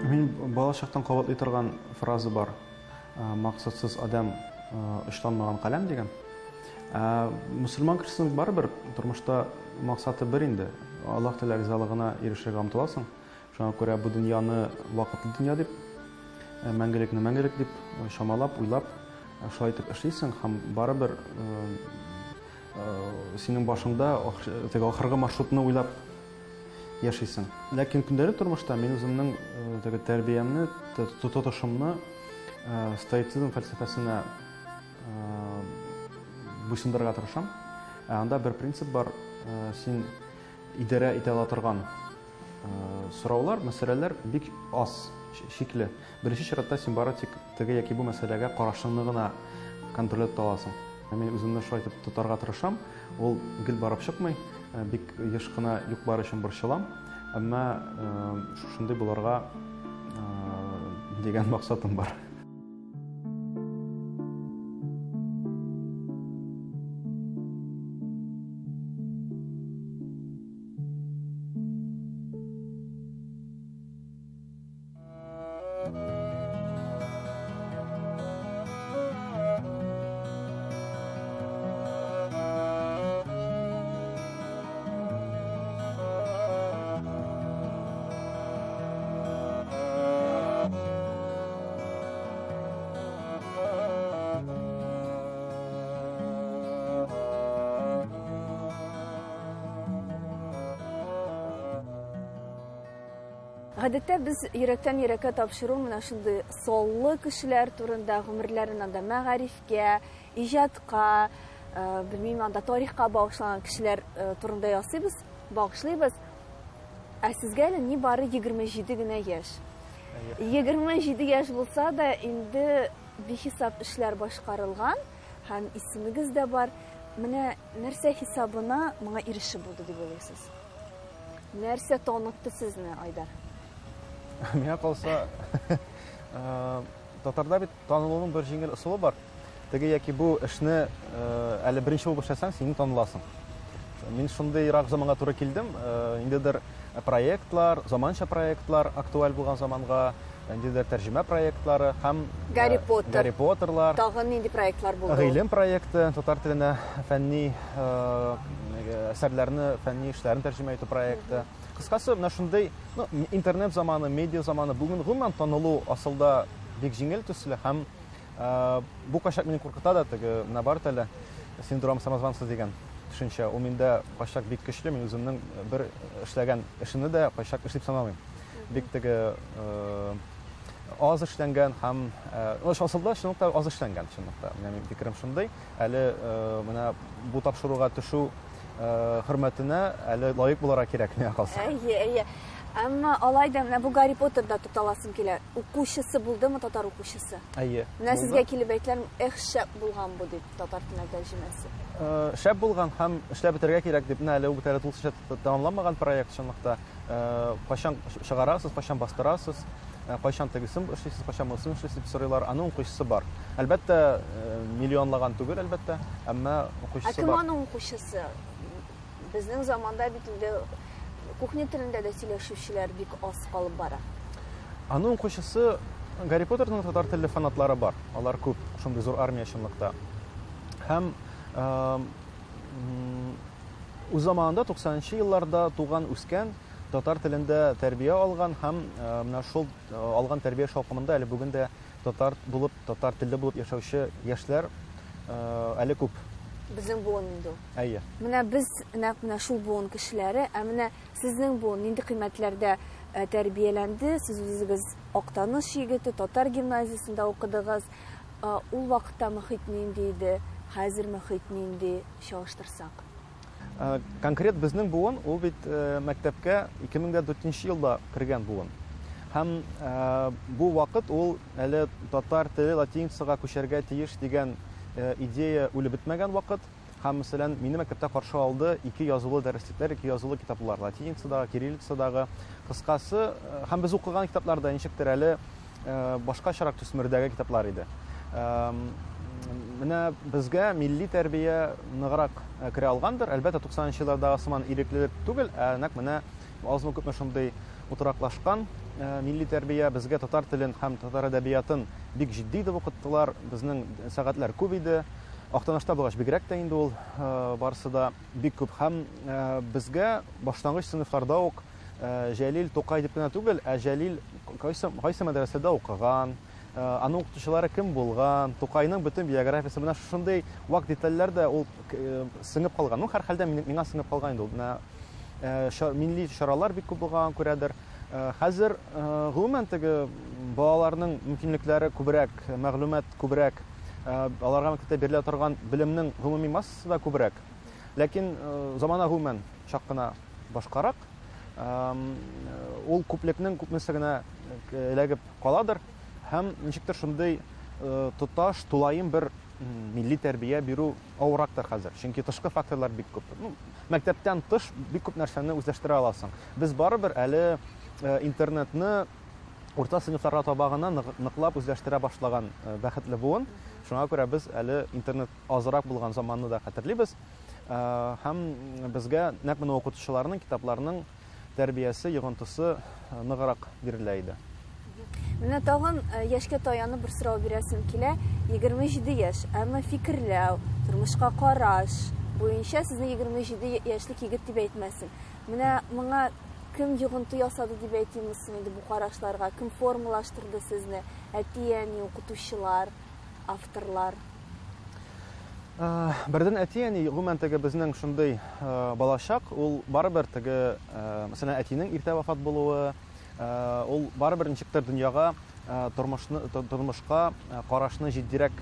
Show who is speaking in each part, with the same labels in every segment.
Speaker 1: Мин бала чактан кабатлый торган фраза бар. Максатсыз адәм очланмаган каләм дигән. Мөселман кешесенең барыбер тормышта максаты бер инде. Аллаһ Тәгалә ризалыгына ирешергә омтыласың. Шуңа күрә бу дөньяны вакытлы дөнья дип, мәңгелекне мәңгелек дип чамалап, уйлап, шулай итеп эшлисең һәм барыбер синең башыңда теге ахыргы маршрутны уйлап яшисең. Ләкин көндәлек тормышта мин үземнең теге тәрбиямне, тотышымны стоицизм фәлсәфәсенә буйсындырырга тырышам. Ә анда бер принцип бар, син идарә итә ала торган сораулар, мәсьәләләр бик аз, чикле. Беренче чиратта син бары тик теге яки бу мәсьәләгә карашыңны гына контрольдә тота аласың. Мин үземне шулай итеп тотарга тырышам. Ул гел барып чыкмый, бик еш кына юк-бар өчен борчылам. Әмма шушындый булырга дигән максатым бар.
Speaker 2: Гадәттә без йөрәктән йөрәккә тапшыру менә шундый саллы кешеләр турында, гомерләрен анда мәгарифкә, иҗатка, э, белмим, анда тарихка багышланган кешеләр э, турында ясыйбыз, багышлыйбыз. Ә сезгә әле нибары 27 генә яшь. 27 яшь булса да, инде бихисап эшләр башкарылган һәм исемегез дә бар. Менә нәрсә хисабына моңа ирешеп булды дип уйлыйсыз? Нәрсә танытты сезне, Айдар?
Speaker 1: Миңа калса, татарда бит танылуның бер җиңел ысулы бар. Теге яки бу эшне әле беренче булып эшләсәң, син таныласың. Мин шундыйрак заманга туры килдем. Ниндидер проектлар, заманча проектлар актуаль булган заманга, ниндидер тәрҗемә проектлары һәм
Speaker 2: Гарри Поттер.
Speaker 1: Гарри Поттерлар.
Speaker 2: Тагын нинди проектлар булды?
Speaker 1: Гыйлем проекты, татар теленә фәнни әсәрләрне, фәнни эшләрен тәрҗемә итү проекты. Кыскасы, менә шундый, ну, интернет заманы, медиа заманы бүген гомумән танылу асылда бик җиңел төсле һәм бу кайчак мине куркыта да, теге менә бар әле синдром самозванца дигән төшенчә. Ул миндә кайчак бик көчле, мин үземнең бер эшләгән эшемне дә кайчак эш дип санамыйм. Бик теге аз эшләнгән һәм асылда чынлыкта аз эшләнгән чынлыкта. Менә минем фикерем шундый. Әле менә бу тапшыруга төшү хөрмәтенә әле лаек булырга кирәк миңа калса.
Speaker 2: Әйе, әйе. Әмма алай да менә бу Гарри Поттерда тукталасым килә. Укучысы булдымы татар укучысы?
Speaker 1: Әйе.
Speaker 2: Менә сезгә килеп әйтәләр, эх, шәп булган бу дип, татар теленә тәрҗемәсе.
Speaker 1: Шәп булган һәм эшләп бетерергә кирәк дип, менә әле ул бит әле тулысынча тәмамланмаган проект чынлыкта. Кайчан чыгарасыз, кайчан бастырасыз, кайчан тегесен эшлисез, кайчан монысын эшлисез дип сорыйлар. Аның укучысы бар. Әлбәттә, миллионлаган түгел, әлбәттә, әмма укучысы
Speaker 2: бар. Ә кем аның укучысы? Безнең заманда бит инде кухня телендә дә сөйләшүчеләр бик аз калып бара.
Speaker 1: Аның укучысы Гарри Поттерның татар телле фанатлары бар. Алар күп, шундый зур армия чынлыкта. Һәм үз заманында 90 елларда туган, үскән, татар телендә тәрбия алган һәм менә шул алган тәрбия шаукымында әле бүген дә татар булып, татар телле булып яшәүче яшьләр әле күп.
Speaker 2: Безнең буын инде ул.
Speaker 1: Әйе.
Speaker 2: Менә без нәкъ менә шул буын кешеләре, ә менә сезнең буын нинди кыйммәтләрдә тәрбияләнде? Сез үзегез Актаныш егете, татар гимназиясендә укыдыгыз. Ул вакытта мөхит нинди иде, хәзер мөхит нинди, чагыштырсак?
Speaker 1: Конкрет безнең буын, ул бит мәктәпкә 2004 елда кергән буын. Һәм бу вакыт ул әле татар теле латиницага күчәргә тиеш дигән идея үлеп бетмәгән вакыт. Һәм, мәсәлән, мине мәктәптә каршы алды ике язулы дәреслекләр, ике язулы китаплар, латиницадагы, кириллицадагы. Кыскасы, һәм без укыган китаплар да ничектер әле башкачарак төсмердәге китаплар иде. Менә безгә милли тәрбия ныграк керә алгандыр. Әлбәттә, 90 еллардагы сыман иреклелек түгел, ә нәкъ менә азмы-күпме шундый утыраклашкан. милли тәрбия, безгә татар телен һәм татар әдәбиятын бик җитди итеп укыттылар. Безнең сәгатьләр күп иде. Актанышта булгач бигрәк тә инде ул барысы да бик күп. Һәм безгә башлангыч сыйныфларда ук Җәлил Тукай дип кенә түгел, ә Җәлил кайсы, кайсы мәдрәсәдә укыган, аның укытучылары кем булган, Тукайның бөтен биографиясе, менә шушындый вак детальләр дә ул сеңеп калган. Ну, һәрхәлдә миңа сеңеп калган инде ул. Менә милли чаралар бик күп булган күрәдер. Хәзер гомумән теге балаларның мөмкинлекләре күбрәк, мәгълүмат күбрәк, аларга мәктәптә бирелә торган белемнең гомуми массасы да күбрәк. Ләкин замана гомумән чак кына башкарак. Ул күплекнең күпмесе генә эләгеп каладыр һәм ничектер шундый тоташ, тулаем бер милли тәрбия бирү авыррактыр хәзер. Чөнки тышкы факторлар бик күп. Ну, мәктәптән тыш бик күп нәрсәне үзләштерә аласың. Без барыбер әле интернетны урта сыйныфларга таба гына ныклап үзләштерә башлаган бәхетле буын. Шуңа күрә без әле интернет азрак булган заманны да хәтерлибез. Һәм безгә нәкъ менә укытучыларның, китапларның тәрбиясе, йогынтысы ныграк бирелә иде.
Speaker 2: Менә тагын яшькә таянып бер сорау бирәсем килә. 27 яшь, әмма фикерләү, тормышка караш буенча сезне 27 яшьлек егет дип әйтмәсен. Менә моңа кем йогынты ясады дип әйтимме соң инде бу карашларга? Кем формалаштырды сезне? Әти-әни, укытучылар, авторлар?
Speaker 1: Бердән әти-әни, гомумән теге безнең шундый балачак, ул барыбер теге, мәсәлән, әтинең иртә вафат булуы, ул барыбер ничектер дөньяга, тормышны, тормышка карашны җитдирәк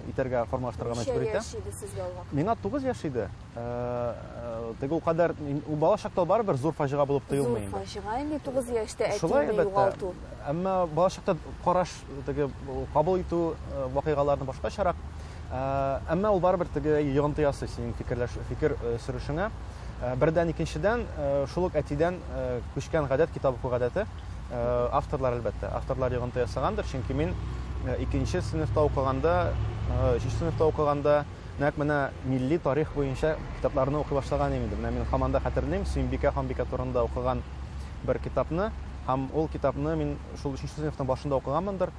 Speaker 1: итәргә, формалаштырырга мәҗбүр итә.
Speaker 2: Ничә яшь иде сезгә ул вакытта?
Speaker 1: Миңа 9 яшь иде. Теге ул кадәр, ул бала чакта барыбер зур фаҗига булып тоелмый инде.
Speaker 2: Зур фаҗига инде 9 яшьтә әтиеңне югалту.
Speaker 1: Әмма бала чакта караш теге кабул итү вакыйгаларны башкачарак. Әмма ул барыбер теге йогынты ясый синең фикерләш, фикер сөрешеңә. Бердән, икенчедән, шул ук әтидән күчкән гадәт, китап уку гадәте. Авторлар, әлбәттә, авторлар йогынты ясагандыр, чөнки мин икенче сыйныфта укыганда, өченче сыйныфта укыганда нәкъ менә милли тарих буенча китапларны укый башлаган идем инде. Менә мин һаман да хәтерлим, Сөембикә ханбикә турында укыган бер китапны, һәм ул китапны мин шул өченче сыйныфның башында укыганмындыр.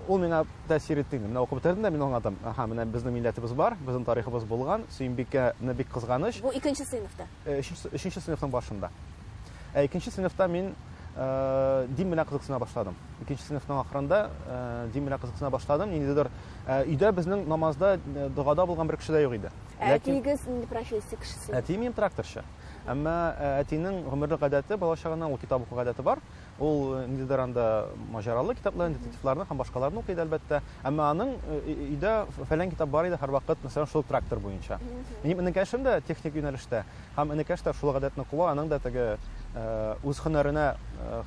Speaker 1: Ул миңа тәэсир итте инде. Менә укып бетердем дә, мин аңладым. Аһа, менә безнең милләтебез бар, безнең тарихыбыз булган. Сөембикәне бик кызганыч.
Speaker 2: Бу икенче сыйныфта?
Speaker 1: Өченче сыйныфның башында. Ә икенче сыйныфта мин дин белән кызыксына башладым. Икенче сыйныфның ахырында дин белән кызыксына башладым. Ниндидер өйдә безнең намазда, догада булган бер кеше дә юк иде.
Speaker 2: Ә әтиегез нинди профессия кешесе?
Speaker 1: Әтием минем тракторчы. Әмма әтинең гомерлек гадәте, балачагыннан ул китап уку гадәте бар. Ул ниндидер анда маҗаралы китапларны, детективларны һәм башкаларны укый иде, әлбәттә. Әмма аның өйдә фәлән китап бар иде һәрвакыт, мәсәлән, шул трактор буенча. Минем энекәшем дә техник юнәлештә, һәм энекәш тә шул гадәтне куа, аның да теге үз һөнәренә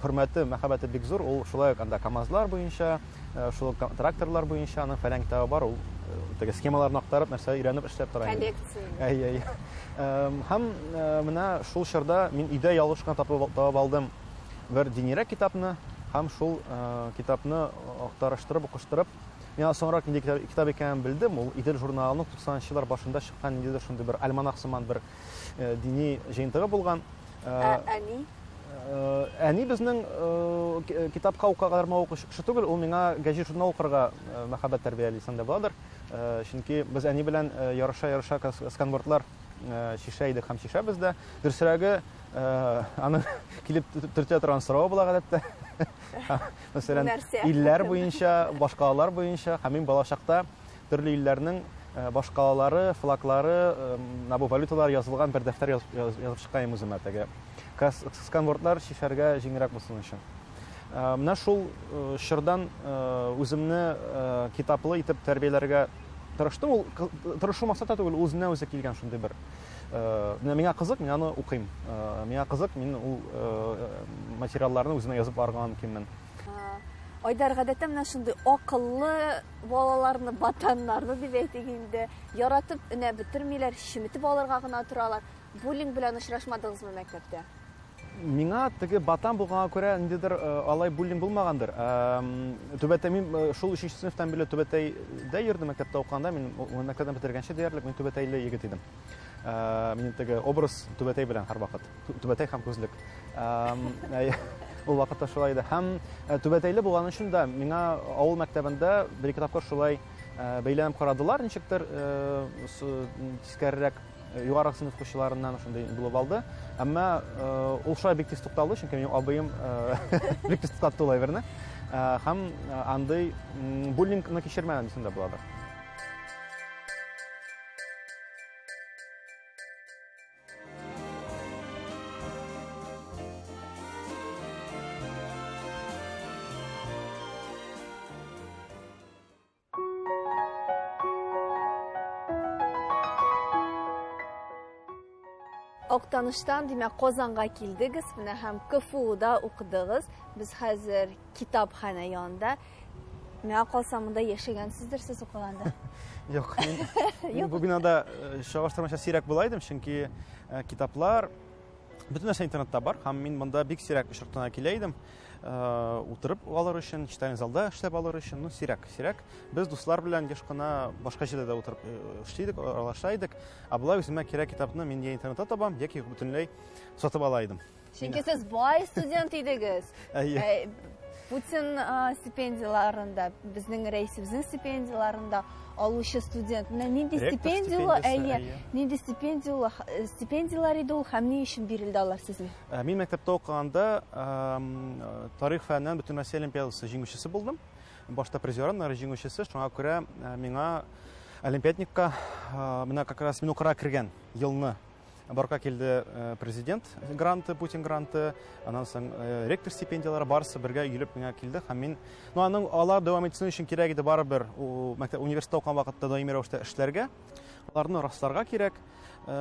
Speaker 1: хөрмәте, мәхәббәте бик зур. Ул шулай ук анда КАМАЗлар буенча, шул ук тракторлар буенча аның фәлән китабы бар, ул теге схемаларны актарып, нәрсә өйрәнеп эшләп тора инде.
Speaker 2: Коллекция.
Speaker 1: Әйе, әйе. Һәм менә шул чорда мин өйдә ялгыш кына табып алдым бер динирәк китапны, һәм шул китапны актарыштырып, укыштырып, мин аны соңрак нинди китап икәнен белдем, ул Идел журналының туксанынчы еллар башында чыккан ниндидер шундый бер альманах сыман бер дини җыентыгы булган.
Speaker 2: Ә әни?
Speaker 1: Әни безнең китапка укырга кадәр укучы кеше түгел, ул миңа гәҗит журнал укырга мәхәббәт тәрбияли дисәң дә буладыр. Чөнки без әни белән ярыша-ярыша сканвордлар чишә идек һәм чишәбез дә. Дөресрәге, аның килеп төртә торган соравы була гадәттә. Мәсәлән, илләр буенча, башкалалар буенча, һәм мин балачакта төрле илләрнең башкалалары, флаглары, менә бу валюталар язылган бер дәфтәр язып чыккан идем үземә теге. Сканвордлар чишәргә җиңелрәк булсын өчен. Менә шул чордан үземне китаплы итеп тәрбияләргә тырыштым. Ул тырышу максаты түгел, ул үзеннән үзе килгән шундый бер. Менә миңа кызык, мин аны укыйм. Миңа кызык, мин ул материалларны үземә язып барырга мөмкинмен.
Speaker 2: Айдар, гадәттә менә шундый акыллы балаларны, батаннарны дип әйтик инде, яратып өнә бетермиләр, чеметеп алырга гына торалар. Буллинг белән очрашмадыгызмы мәктәптә?
Speaker 1: Миңа теге батан булганга күрә ниндидер алай буллинг булмагандыр. Түбәтәй, мин шул өченче сыйныфтан бирле Түбәтәйдә йөрдем, мәктәптә укыганда, мин мәктәптән бетергәнче диярлек мин түбәтәйле егет идем. Минем теге образ түбәтәй белән һәрвакыт. Түбәтәй һәм күзлек. Ул вакытта шулай иде. Һәм түбәтәйле булган өчен дә миңа авыл мәктәбендә бер-ике тапкыр шулай бәйләнеп карадылар, ничектер тискәрерәк югары сыйныф укучыларыннан шундый булып алды. Әмма ул шулай бик тиз тукталды, чөнки минем абыем бик тиз туктатты ул әйберне. Һәм андый буллингны кичермәдем дисәм дә буладыр.
Speaker 2: Актаныштан, димәк, Казанга килдегез, менә һәм КФУда укыдыгыз. Без хәзер китапханә янында. Миңа калса, монда яшәгәнсездер сез укыганда.
Speaker 1: Юк, мин бу бинада чагыштырмача сирәк була идем, чөнки китаплар бөтен нәрсә интернетта бар һәм мин монда бик сирәк очрактан килә идем. Утырып алыр өчен, читальный залда эшләп алыр өчен, ну, сирәк, сирәк. Без дуслар белән еш кына башка җирдә дә утырып эшли идек, аралаша идек. Ә болай үземә кирәк китапны мин я интернетта табам, яки бөтенләй сатып ала идем.
Speaker 2: Чөнки сез бай студент идегез.
Speaker 1: Әйе.
Speaker 2: Путин стипендияләрендә, безнең рәисебезнең стипендияләрендә алучы студент. Менә нинди стипендияләр, әйе, нинди стипендияләр, стипендияләр иде ул һәм ни өчен бирелде алар сезгә?
Speaker 1: Мин мәктәптә укыганда тарих фәненнән Бөтенроссия олимпиадасы җиңүчесе булдым. Башта призер, аннары җиңүчесе. Шуңа күрә миңа олимпиадникка менә как раз мин укырга кергән елны барка килде президент гранты, Путин гранты, аннан соң ректор стипендияләре барысы бергә өелеп миңа килде һәм мин, ну, аның алар дәвам итсен өчен кирәк иде барыбер мәктәп университетта укыган вакытта даими рәвештә эшләргә, аларны расларга кирәк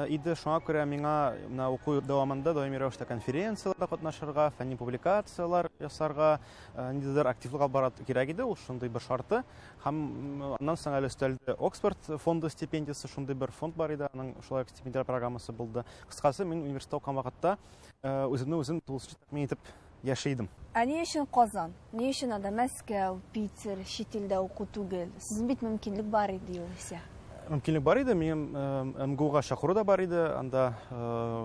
Speaker 1: иде. Шуңа күрә миңа менә уку дәвамында даими рәвештә конференцияләрдә катнашырга, фәнни публикацияләр ясарга, ниндидер активлык алып бара кирәк иде, ул шундый бер шарты. Һәм аннан соң әле өстәлде Оксфорд фонды стипендиясе, шундый бер фонд бар иде, аның шулай ук стипендия программасы булды. Кыскасы, мин университетта укыган вакытта үземне үзем тулысынча тәэмин итеп яши идем.
Speaker 2: Ә ни өчен Казан? Ни өчен анда Мәскәү, Питер, чит илдә уку түгел? Сезнең бит мөмкинлек бар иде югыйсә.
Speaker 1: Мөмкинлек бар иде, минем МГУга чакыру да бар иде, анда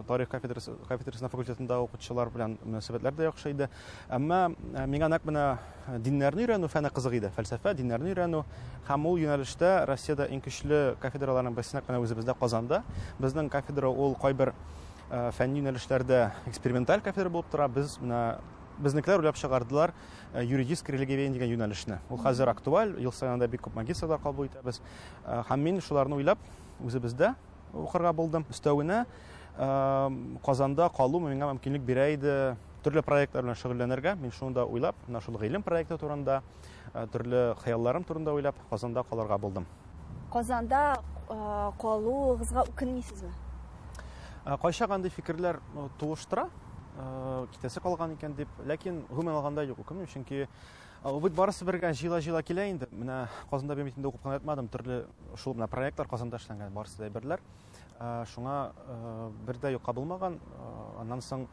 Speaker 1: тарих кафедрасы факультетында укытучылар белән мөнәсәбәтләр дә яхшы иде. Әмма миңа нәкъ менә диннәрне өйрәнү фәне кызык иде, фәлсәфә, диннәрне өйрәнү. Һәм ул юнәлештә Россиядә иң көчле кафедраларның берсе нәкъ менә үзебездә Казанда. Безнең кафедра ул кайбер фәнни юнәлешләрдә эксперименталь кафедра булып тора. Без менә безнекеләр уйлап чыгардылар юридическое религиоведение дигән юнәлешне. Ул хәзер актуаль, ел саен анда бик күп магистрлар кабул итәбез. Һәм мин шуларны уйлап үзебездә укырга булдым. Өстәвенә Казанда калу миңа мөмкинлек бирә иде төрле проектлар белән шөгыльләнергә. Мин шуны да уйлап, менә шул гыйлем проекты турында, төрле хыялларым турында уйлап, Казанда калырга булдым.
Speaker 2: Казанда калуыгызга үкенмисезме?
Speaker 1: Кайчак андый фикерләр туыштыра, китәсе калган икән дип, ләкин гомумән алганда юк, үкенмим, чөнки ул бит барысы бергә җыела-җыела килә инде. Менә Казанда мин бит инде укып кына ятмадым, төрле шул менә проектлар Казанда эшләнгән, барысы да әйберләр. Шуңа бер дә юкка булмаган. Аннан соң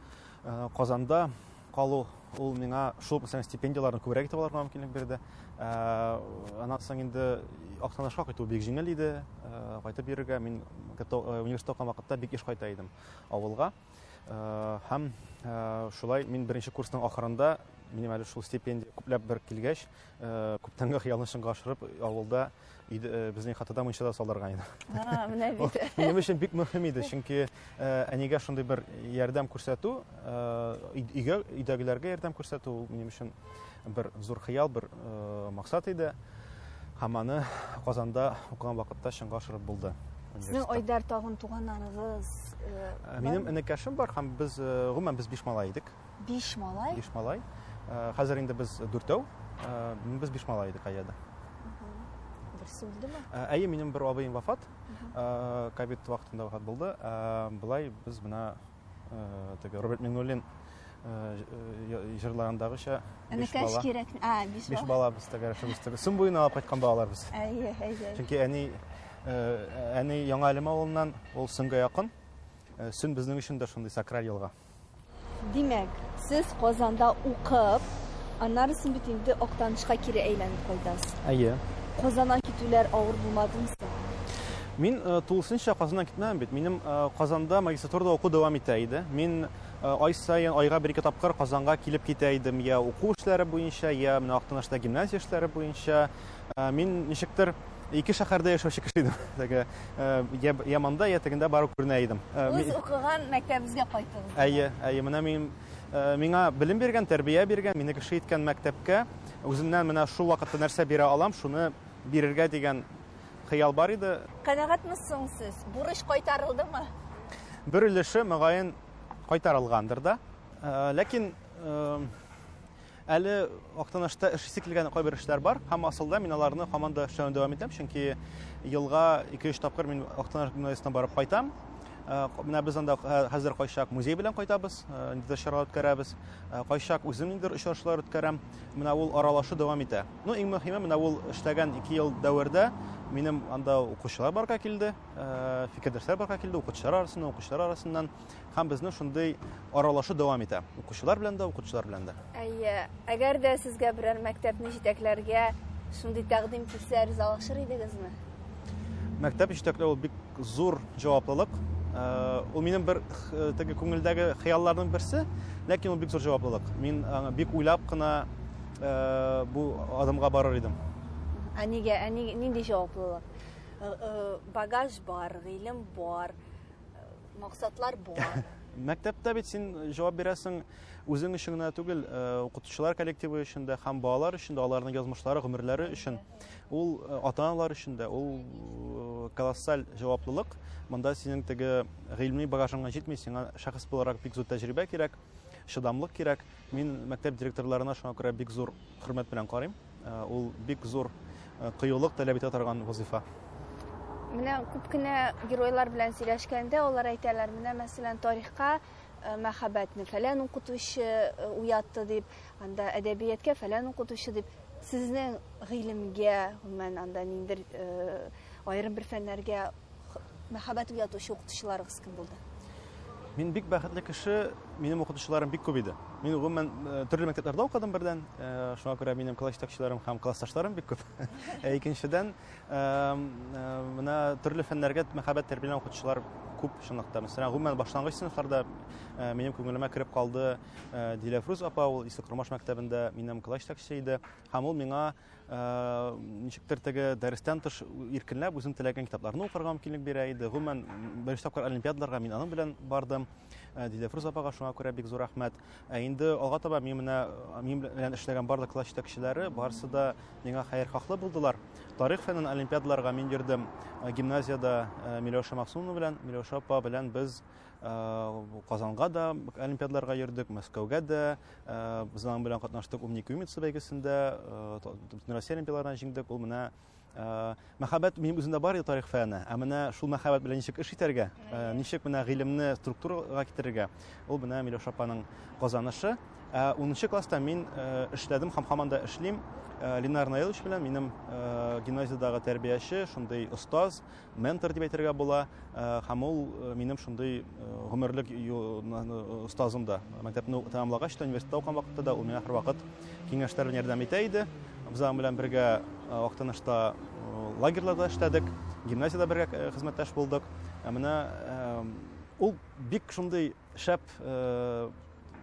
Speaker 1: Казанда калу ул миңа шул мәсәлән стипендияләрне күбрәк итеп алырга мөмкинлек бирде. Аннан соң инде Актанышка кайту бик җиңел иде. Кайтып йөрергә мин университетта укыган вакытта бик еш кайта идем авылга. Һәм шулай мин беренче курсның ахырында минем әле шул стипендия күпләп бер килгәч, күптәнге хыялны чынга ашырып, авылда безнең хатада мунча да салдырган идем.
Speaker 2: Менә бит.
Speaker 1: Минем өчен бик мөһим иде, чөнки әнигә шундый бер ярдәм күрсәтү, өйгә, өйдәгеләргә ярдәм күрсәтү ул минем өчен бер зур хыял, бер максат иде. Һәм аны Казанда укыган вакытта чынга ашырып булды.
Speaker 2: Сезнең Айдар тагын туганнарыгыз
Speaker 1: Минем энекәшем бар һәм без, гомумән, без 5 малай идек.
Speaker 2: 5 малай?
Speaker 1: 5 малай. Хәзер инде без дүртәү. Без 5 малай идек Айяда.
Speaker 2: Берсе үлдеме?
Speaker 1: Әйе, минем бер абыем вафат. Ковид вакытында вафат булды. Болай без менә теге Роберт Миңнуллин җырларындагыча биш
Speaker 2: Энекәш
Speaker 1: бала.
Speaker 2: кирәк. А, биш
Speaker 1: Биш
Speaker 2: бала.
Speaker 1: бала без тәгәрәшебез теге. Сөн буена алып кайткан балалар без.
Speaker 2: Әйе, әйе.
Speaker 1: Чөнки әни Яңа Әлем авылыннан, ул Сөнгә якын. Сөн безнең өчен дә шундый сакраль елга.
Speaker 2: Димәк, сез Казанда укып, аннары соң бит инде Актанышка кире әйләнеп кайтасыз.
Speaker 1: Әйе.
Speaker 2: Казаннан китүләр авыр булмадымы соң?
Speaker 1: Мин тулысынча Казаннан китмәдем бит. Минем Казанда магистратурада уку дәвам итә иде. Мин ай саен, айга бер-ике тапкыр Казанга килеп китә идем, я уку эшләре буенча, я менә Актанышта гимназия эшләре буенча. Мин ничектер ике шәһәрдә яшәүче кеше идем. Теге я монда, я тегендә барып күренә идем.
Speaker 2: Үз укыган мәктәбегезгә кайттыгыз.
Speaker 1: Әйе, әйе, менә мин миңа белем биргән, тәрбия биргән, мине кеше иткән мәктәпкә үземнән менә шул вакытта нәрсә бирә алам, шуны бирергә дигән хыял бар иде.
Speaker 2: Канәгатьме соң сез? Бурыч кайтарылдымы?
Speaker 1: Бер өлеше, мөгаен, кайтарылгандыр да. Ләкин әле Актанышта эшлисе килгән кайбер эшләр бар һәм асылда мин аларны һаман да эшләүне дәвам итәм, чөнки елга 2-3 тапкыр мин Актаныш гимназиясенә барып кайтам. Менә без анда хәзер кайчак музей белән кайтабыз, ниндидер чаралар үткәрәбез, кайчак үзем ниндидер очрашулар үткәрәм. Менә ул аралашу дәвам итә. Ну, иң мөһиме, менә ул эшләгән 2 ел дәвердә минем анда укучылар барга килде, фикердәшләр барга килде, укытучылар арасыннан, укучылар арасыннан. Һәм безнең шундый аралашу дәвам итә. Укучылар белән дә, укытучылар белән дә.
Speaker 2: Әйе, әгәр дә сезгә берәр мәктәпне җитәкләргә шундый тәкъдим килсә, ризалашыр идегезме?
Speaker 1: Мәктәп җитәкләү ул бик зур җаваплылык. Ул минем бер теге күңелдәге хыялларның берсе, ләкин ул бик зур җаваплылык. Мин аңа бик уйлап кына бу адымга барыр идем.
Speaker 2: Ә нигә, ә нинди җаваплылык? Багаж бар, гыйлем бар, максатлар бар.
Speaker 1: Мәктәптә бит син җавап бирәсең үзең өчен генә түгел, укытучылар коллективы өчен дә һәм балалар өчен дә, аларның язмышлары, гомерләре өчен. Ул ата-аналар өчен дә, ул колоссаль җаваплылык. Монда синең теге гыйльми багажың гына җитми, сиңа шәхес буларак бик зур тәҗрибә кирәк, чыдамлык кирәк. Мин мәктәп директорларына шуңа күрә бик зур хөрмәт белән карыйм. Ул бик зур кыюлык таләп итә торган вазифа.
Speaker 2: Менә күп кенә геройлар белән сөйләшкәндә алар әйтәләр, менә мәсәлән тарихка мәхәббәтне фәлән укытучы уятты дип, анда әдәбиятка фәлән укытучы дип. Сезнең гыйлемгә, гомумән анда ниндидер аерым бер фәннәргә мәхәббәт уятучы укытучыларыгыз кем булды?
Speaker 1: Мин бик бәхетле кеше, минем укытучыларым бик күп иде. Мин гомумән төрле мәктәпләрдә укыдым бердән, шуңа күрә минем класс җитәкчеләрем һәм классташларым бик күп. Ә икенчедән, менә төрле фәннәргә мәхәббәт тәрбияләгән укытучылар күп чынлыкта. Мәсәлән, гомумән башлангыч сыйныфларда минем күңелемә кереп калды Диләфрүз апа, ул Иске Кормаш мәктәбендә минем класс җитәкчесе иде. Һәм ул миңа ничектер теге дәрестән тыш иркенләп үзем теләгән китапларны укырга мөмкинлек бирә иде. Гомумән, беренче тапкыр олимпиадаларга мин аның белән бардым. Диләфрүз апага шуңа күрә бик зур рәхмәт. Ә инде алга таба мин менә минем белән эшләгән барлык класс җитәкчеләре барысы да миңа хәерхаһлы булдылар. Тарих фәнен олимпиадаларга мин йөрдем гимназиядә Миләүшә Мәгъсумова белән. Миләүшә апа белән без Казанга да олимпиадаларга йөрдек, Мәскәүгә дә. Без аның белән катнаштык Умник умница бәйгесендә, Бөтенроссия олимпиадаларына җиңдек. Ул менә мәхәббәт минем үземдә бар иде тарих фәне, ә менә шул мәхәббәт белән ничек эш итәргә, ничек менә гыйлемне структурага китерергә, ул менә Миләүшә апаның казанышы. Ә 10 класста мин эшләдем һәм һаман да эшлим. Ленар Наилович белән минем гимназиядәге тәрбияче, шундый остаз, ментор дип әйтергә була, һәм ул минем шундый гомерлек остазым да. Мәктәпне тәмамлагач та, университетта укыган вакытта да ул миңа һәрвакыт киңәшләр белән ярдәм итә иде. Без аның белән бергә Актанышта лагерьларда эшләдек, гимназиядә бергә хезмәттәш булдык. Ә менә ул бик шундый шәп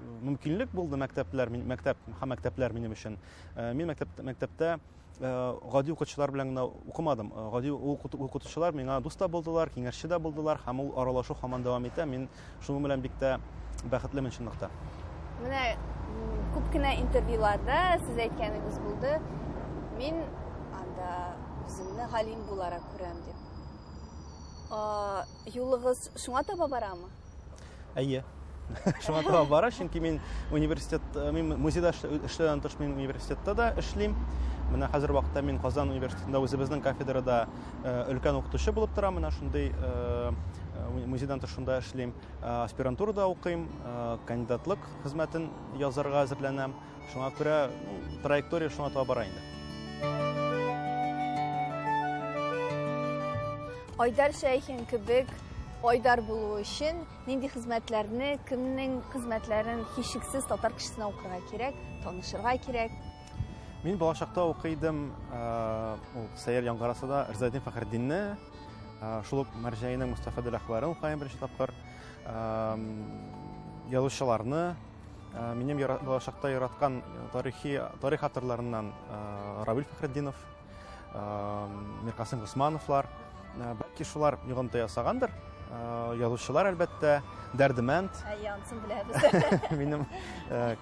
Speaker 1: мөмкинлек булды мәктәпләр, мәктәп һәм мәктәпләр минем өчен. Мин мәктәптә гади укытучылар белән генә укымадым. Гади укытучылар миңа дус та булдылар, киңәшче дә булдылар һәм ул аралашу һаман дәвам итә. Мин шуның белән бик тә бәхетлемен чынлыкта.
Speaker 2: Менә күп кенә интервьюларда сез әйткәнегез булды, мин анда үземне галим буларак күрәм дип. Юлыгыз шуңа таба барамы?
Speaker 1: Әйе. Шуңа таба бара, чөнки мин университет, мин музейда эшләүдән тыш мин университетта да эшлим. Менә хәзер вакытта мин Казан университетында үзебезнең кафедрада өлкән укытучы булып торам. Менә шундый музейдан тыш шунда эшлим. Аспирантурада укыйм, кандидатлык хезмәтен язарга әзерләнәм. Шуңа күрә траектория шуңа таба бара инде.
Speaker 2: Айдар Шәйхин кебек Айдар булу өчен нинди хезмәтләрне, кемнең хезмәтләрен һичшиксез татар кешесенә укырга кирәк, танышырга кирәк?
Speaker 1: Мин балачакта укый идем, ул сәер яңгыраса да, Ризаэддин Фәхретдинне, шул ук Мәрҗәйнең Мостафа Дәләхвәрен укыйм беренче тапкыр. язучыларны, минем балачакта яраткан тарихи тарих авторларыннан Равил Фәхретдинов, Миркасым Госмановлар, бәлки шулар йогынты ясагандыр. Язучылар, әлбәттә, Дәрдемәнд.
Speaker 2: Әйе, анысын беләбез.
Speaker 1: Минем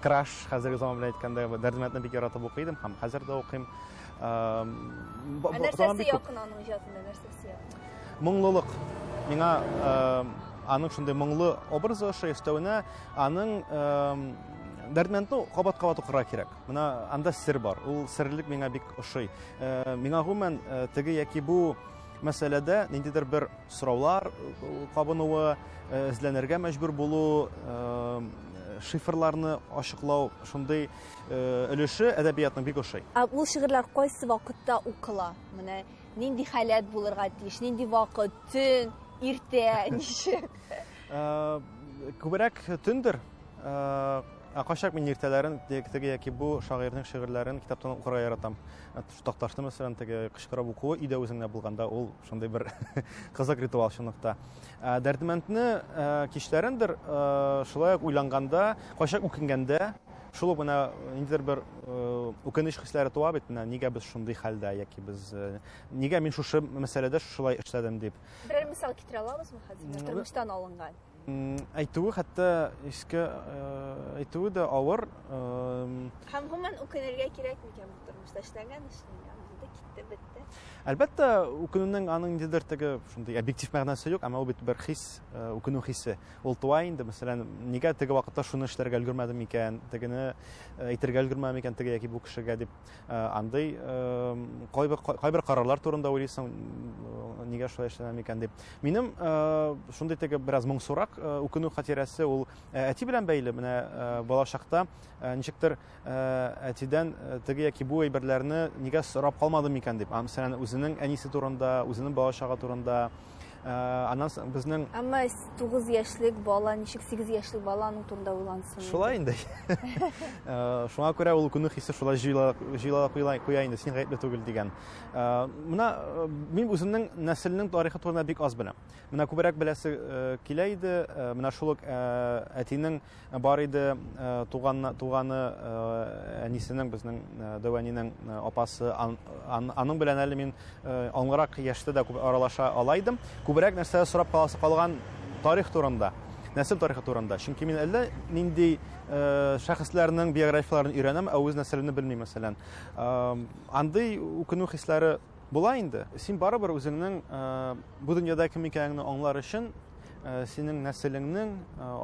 Speaker 1: краш, хәзерге заман белән әйткәндә, Дәрдемәндне бик яратып укый идем һәм хәзер дә укыйм.
Speaker 2: Ә нәрсәсе якын аның иҗатында, нәрсәсе якын?
Speaker 1: Моңлылык. Миңа аның шундый моңлы образы ошый, өстәвенә аның Дәрдмәндне кабат-кабат укырга кирәк. Менә анда сер бар. Ул серлек миңа бик ошый. Миңа гомумән теге яки бу мәсьәләдә ниндидер бер сораулар кабынуы, эзләнергә мәҗбүр булу, шифрларны ачыклау шундый өлеше әдәбиятның бик ошый.
Speaker 2: Ә ул шигырьләр кайсы вакытта укыла? Менә нинди халәт булырга тиеш, нинди вакыт, төн, иртә, ничек?
Speaker 1: Күбрәк төндер. Ә кайчак мин иртәләрен теге яки бу шагыйрьнең шигырьләрен китаптан укырга яратам. Такташны, мәсәлән, теге кычкырып укуы өйдә үзеңдә булганда ул шундый бер кызык ритуал чынлыкта. Дәрдемәндне кичләрендер, шулай ук уйланганда, кайчак үкенгәндә, шул ук менә ниндидер бер үкенеч хисләре туа бит, менә нигә без шундый хәлдә яки без нигә мин шушы мәсьәләдә шушылай эшләдем дип.
Speaker 2: Берәр мисал китерә алабызмы хәзер? Тормыштан алынган.
Speaker 1: Әйтүе хәтта искә әйтүе дә авыр.
Speaker 2: Һәм гомумән үкенергә кирәк микән бу тормышта? Эшләнгән эшләнгән, булды, китте, бетте.
Speaker 1: Әлбәттә, үкенүнең аның ниндидер теге шундый объектив мәгънәсе юк, әмма ул бит бер хис, үкенү хисе. Ул туа инде, мәсәлән, нигә теге вакытта шуны эшләргә өлгермәдем икән, тегене әйтергә өлгермәдем икән теге яки бу кешегә дип. Андый кайбер кайбер карарлар турында уйлыйсың, нигә шулай эшләнәм икән дип. Минем шундый теге бераз моңсурак үкенү хатирәсе ул әти белән бәйле. Менә балачакта ничектер әтидән теге яки бу әйберләрне нигә сорап калмадым икән дип. Мәсәлән, үзенең әнисе турында, үзенең балачагы турында. Аннан соң безнең
Speaker 2: Әмма 9 яшьлек бала ничек 8 яшьлек бала аның турында уйлансын?
Speaker 1: Шулай инде. Шуңа күрә ул үкенү хисе шулай җыела җыела куя куя инде, син гаепле түгел дигән. Менә мин үземнең нәселнең тарихы турында бик аз беләм. Менә күбрәк беләсе килә иде. Менә шул ук әтинең Бар иде туган, туганы әнисенең, безнең дәү әнинең апасы. Аның белән әле мин аңлырак яшьтә дә күп аралаша ала идем. Күбрәк нәрсә сорап каласы калган тарих турында, нәсел тарихы турында. Чөнки мин әллә нинди шәхесләрнең биографияләрен өйрәнәм, ә үз нәселемне белмим, мәсәлән. Андый үкенү хисләре була инде. Син барыбер үзеңнең бу дөньяда кем икәнеңне аңлар өчен синең нәселеңнең,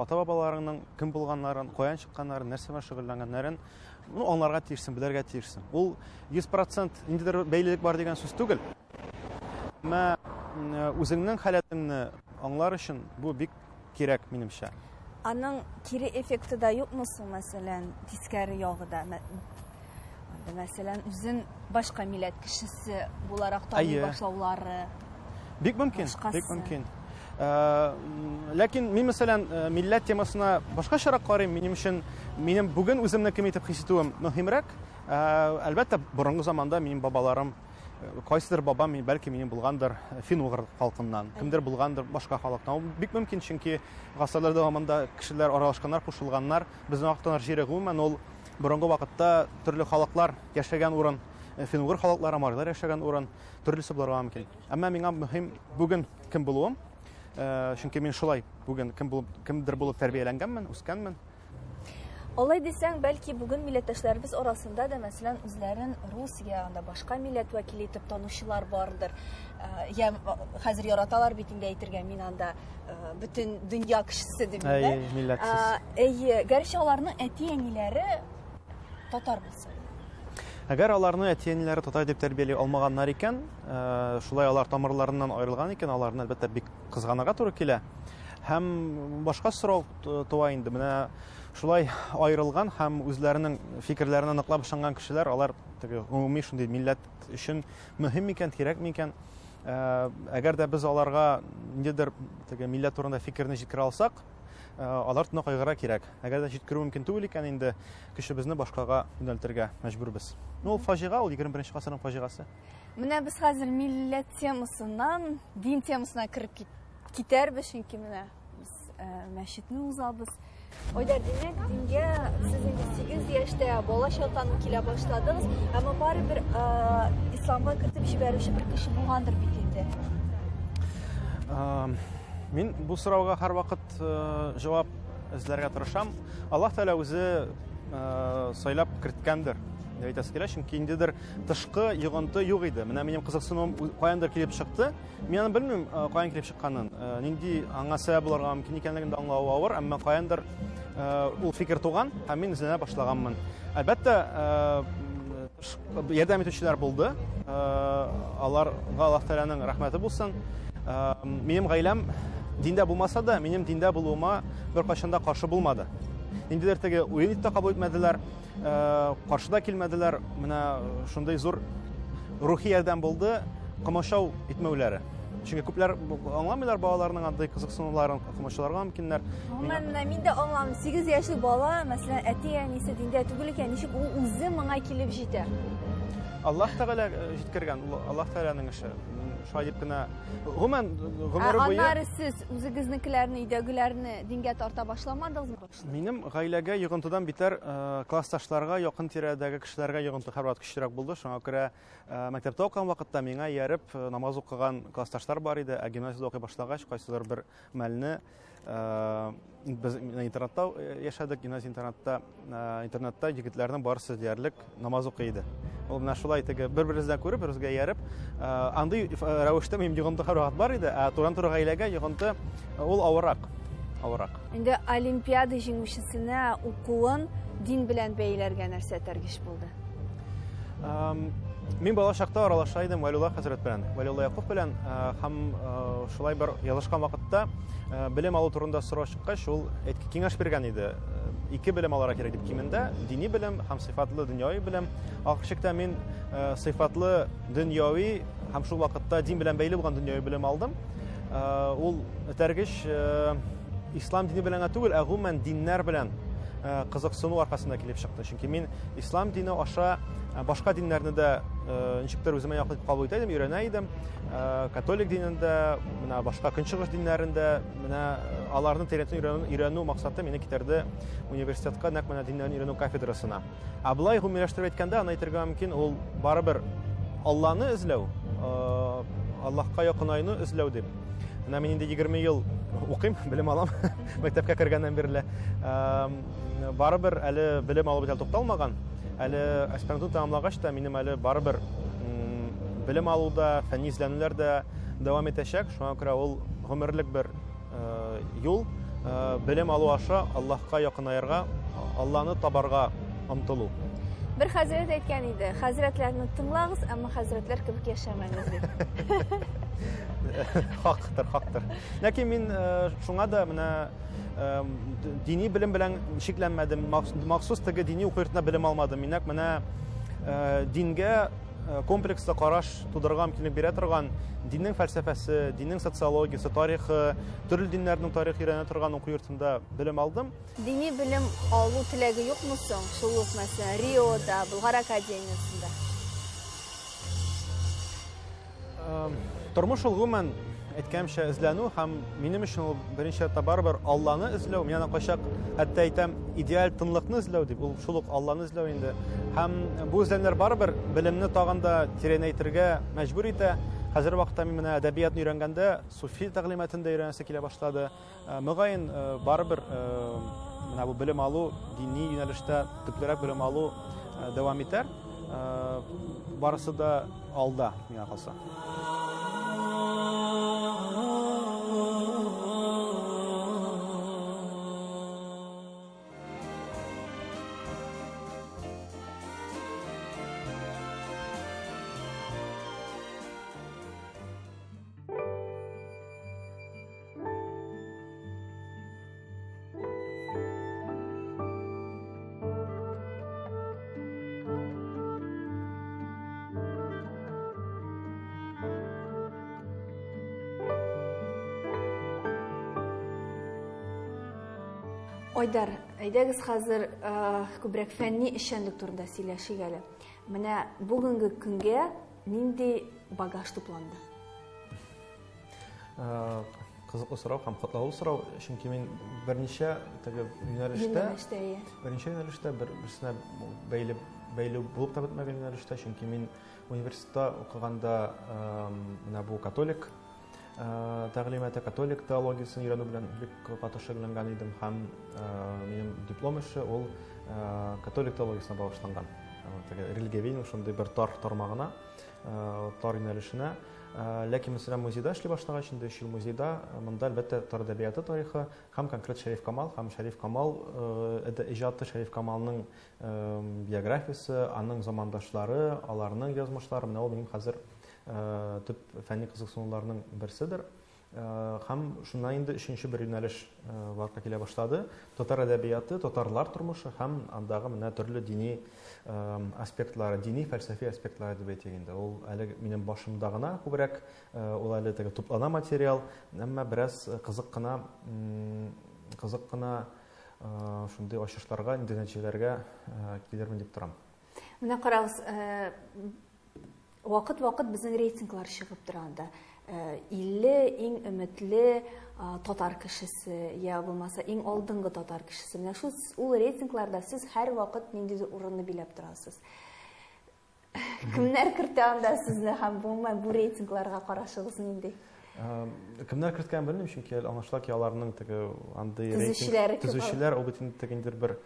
Speaker 1: ата-бабаларыңның кем булганнарын, каян чыкканнарын, нәрсә белән шөгыльләнгәннәрен, ну, аңларга тиешсең, белергә тиешсең. Ул 100% ниндидер бәйлелек бар дигән сүз түгел. Әмма үзеңнең халәтеңне аңлар өчен бу бик кирәк, минемчә.
Speaker 2: Аның кире эффекты да юкмы соң, мәсәлән, тискәре ягы да? Мәсәлән, үзен башка милләт кешесе буларак таный башлаулары.
Speaker 1: Бик мөмкин, бик мөмкин. Ләкин мин, мәсәлән, милләт темасына башкачарак карыйм. Минем өчен, минем бүген үземне кем итеп хис итүем мөһимрәк. Әлбәттә, борынгы заманда минем бабаларым, кайсыдыр бабам, бәлки, минем булгандыр фин-угыр халкыннан, кемдер булгандыр башка халыктан. Ул бик мөмкин, чөнки гасырлар дәвамында кешеләр аралашканнар, кушылганнар. Безнең Актаныш җире гомумән ул борынгы вакытта төрле халыклар яшәгән урын, фин-угыр халыклары, марилар яшәгән урын, төрлесе булырга мөмкин. Әмма миңа мөһим бүген кем булуым, чөнки мин шулай бүген кем булып, кемдер булып тәрбияләнгәнмен, үскәнмен.
Speaker 2: Алай дисәң, бәлки бүген милләттәшләребез арасында да, мәсәлән, үзләрен рус я анда башка милләт вәкиле итеп танучылар бардыр. Я хәзер яраталар бит инде әйтергә, мин анда бөтен дөнья кешесе дип.
Speaker 1: Әйе, милләтсез.
Speaker 2: Әйе, гәрчә аларның әти-әниләре татар булса.
Speaker 1: Әгәр аларны әти-әниләре татар дип тәрбияли алмаганнар икән, шулай алар тамырларыннан аерылган икән, аларны әлбәттә бик кызганырга туры килә. Һәм башка сорау туа инде. Менә шулай аерылган һәм үзләренең фикерләренә ныклап ышанган кешеләр, алар теге гомуми шундый милләт өчен мөһим микән, кирәк микән? Әгәр дә без аларга ниндидер теге милләт турында фикерне җиткерә алсак, алар турында кайгыра кирәк. Әгәр дә җиткерү мөмкин түгел икән инде, көчебезне башкага юнәлтергә мәҗбүрбез. Ну, ул фаҗига, ул 21 гасырның фаҗигасе.
Speaker 2: Менә без хәзер милләт темасыннан дин темасына кереп китәрбез, чөнки менә без мәчетне узабыз. Айдар, димәк, дингә сез инде 8 яшьтә бала чактан ук килә башладыгыз, әмма барыбер исламга кертеп җибәрүче бер кеше булгандыр бит инде.
Speaker 1: Мин бу сорауга һәрвакыт җавап эзләргә тырышам. Аллаһ Тәгалә үзе сайлап керткәндер дип әйтәсе килә, чөнки ниндидер тышкы йогынты юк иде. Менә минем кызыксынуым каяндыр килеп чыкты. Мин аны белмим, каян килеп чыкканын, нинди аңа сәбәп булырга мөмкин икәнлеген дә аңлавы авыр, әмма каяндыр ул фикер туган һәм мин эзләнә башлаганмын. Әлбәттә, ярдәм итүчеләр булды. Аларга Аллаһ Тәгаләнең рәхмәте булсын. Минем гаиләм диндә булмаса да, минем диндә булуыма беркайчан да каршы булмады. Ниндидер теге уен итеп тә кабул итмәделәр. Каршы да килмәделәр. Менә шундый зур рухи ярдәм булды, комачау итмәүләре. Чөнки күпләр аңламыйлар балаларының андый кызыксынуларын, комачауларга мөмкиннәр.
Speaker 2: Гомумән, менә мин дә аңламыйм. 8 яшьлек бала, мәсәлән, әти-әнисе диндә түгел икән, ничек ул үзе моңа килеп җитә?
Speaker 1: Аллаһ Тәгалә җиткергән, ул Аллаһ Тәгаләнең эше. Шулай дип кенә. Гомумән, гомере буе.
Speaker 2: Аннары сез үзегезнекеләрне, өйдәгеләрне дингә тарта башламадыгызмы?
Speaker 1: Минем гаиләгә йогынтыдан битәр классташларга, якын тирәдәге кешеләргә йогынты һәрвакыт көчлерәк булды. Шуңа күрә мәктәптә укыган вакытта миңа ияреп намаз укыган классташлар бар иде. Ә гимназиядә укый башлагач, кайсыдыр бер мәлне без интернатта яшәдек, гимназия интернатта, интернатта егетләрнең барысы диярлек намаз укый иде. Ул менә шулай теге бер-беребездән күреп, беребезгә ияреп, андый рәвештә минем йогынты һәрвакыт бар иде, ә турыдан-туры гаиләгә йогынты ул авыррак. Авыррак.
Speaker 2: Инде олимпиада җиңүчесенә укуын дин белән бәйләргә нәрсә этәргеч булды?
Speaker 1: Мин бала чакта аралаша идем Вәлиулла хәзрәт белән, Вәлиулла Якуб белән, һәм шулай бер язышкан вакытта белем алу турында сорау чыккач, ул әйтке киңәш биргән иде. Ике белем алырга кирәк дип кимендә, дини белем һәм сыйфатлы дөньяви белем. Ахыр чиктә мин сыйфатлы дөньяви һәм шул вакытта дин белән бәйле булган дөньяви белем алдым. Ул этәргеч ислам дине белән генә түгел, ә гомумән диннәр белән кызыксыну аркасында килеп чыкты. Чөнки мин ислам дине аша башка диннәрне дә ничектер үземә якын итеп кабул итә идем, өйрәнә идем. Католик динендә, менә башка көнчыгыш диннәрендә, менә аларны тирәнтен өйрәнү, өйрәнү максаты мине китерде университетка, нәкъ менә диннәрне өйрәнү кафедрасына. Ә болай гомумиләштереп әйткәндә, аны әйтергә мөмкин, ул барыбер Алланы эзләү, Аллаһка якынаюны эзләү дип. Менә мин инде 20 ел укыйм, белем алам, мәктәпкә кергәннән бирле. Барыбер әле белем алу бит әле тукталмаган. Әле аспирантура тәмамлагач та минем әле барыбер белем алуда, фәнни эзләнүләр дә дәвам итәчәк. Шуңа күрә ул гомерлек бер юл, белем алу аша Аллаһка якынаерга, Алланы табарга омтылу.
Speaker 2: Бер хәзрәт әйткән иде, хәзрәтләрне тыңлагыз, әмма хәзрәтләр кебек яшәмәгез дип.
Speaker 1: Хактыр, хактыр. Ләкин мин шуңа да менә дини белем белән чикләнмәдем, махсус теге дини уку йортында белем алмадым. Мин нәкъ менә дингә комплекслы караш тудырырга мөмкинлек бирә торган диннең фәлсәфәсе, диннең социологиясе, тарихы, төрле диннәрнең тарихы өйрәнә торган уку йортында белем алдым.
Speaker 2: Дини белем алу теләге юкмы соң? Шул ук, мәсәлән, Риода, Болгар академиясендә.
Speaker 1: Тормыш ул гомумән әйткәнемчә эзләнү һәм минем өчен ул беренче чиратта барыбер Алланы эзләү. Мин аны кайчак хәтта әйтәм, идеаль тынлыкны эзләү дип, ул шул ук Алланы эзләү инде. Һәм бу эзләнүләр барыбер белемне тагын да тирәнәйтергә мәҗбүр итә. Хәзерге вакытта мин менә әдәбиятны өйрәнгәндә суфи тәгълиматын да өйрәнәсе килә башлады. Мөгаен, барыбер менә бу белем алу, дини юнәлештә төплерәк белем алу дәвам итәр. Барысы да алда, миңа калса.
Speaker 2: Айдар, әйдәгез хәзер э, күбрәк фәнни эшчәнлек турында сөйләшик әле. Менә бүгенге көнгә нинди багаж тупланды?
Speaker 1: Э, Кызыклы сорау һәм катлаулы сорау, чөнки мин берничә теге юнәлештә, берничә юнәлештә бер-берсенә бәйле бәйле булып та бетмәгән юнәлештә, чөнки мин университетта укыганда менә бу католик тәгълиматы, католик теологиясен өйрәнү белән бик каты шөгыльләнгән идем һәм минем диплом эше ул католик теологиясенә багышланган. Теге религиоведение шундый бер тар тармагына, тар юнәлешенә. Ләкин, мәсәлән, музейда эшли башлагач, инде өч ел музейда, монда, әлбәттә, татар әдәбияты тарихы һәм конкрет Шәриф Камал һәм Шәриф Камал иҗаты, Шәриф Камалның биографиясе, аның замандашлары, аларның язмышлары, менә ул минем хәзер төп фәнни кызыксынуларның берседер. Һәм шуннан инде өченче бер юнәлеш барлыкка килә башлады. Татар әдәбияты, татарлар тормышы һәм андагы менә төрле дини аспектлары, дини фәлсәфи аспектлары дип әйтик инде. Ул әле минем башымда гына күбрәк, ул әле теге туплана материал, әмма бераз кызык кына, кызык кына шундый ачышларга, инде нәтиҗәләргә килермен дип торам.
Speaker 2: Менә карагыз, Вакыт-вакыт безнең рейтинглар чыгып тора анда. 50 иң өметле татар кешесе, я булмаса иң алдынгы татар кешесе. Менә шул ул рейтингларда сез һәрвакыт ниндидер урынны биләп торасыз. Кемнәр кертә анда сезне һәм гомумән бу рейтингларга карашыгыз нинди?
Speaker 1: Кемнәр керткәнен белмим, чөнки аңлашыла ки, аларның теге андый рейтинг төзүчеләр, ул бит инде теге ниндидер бер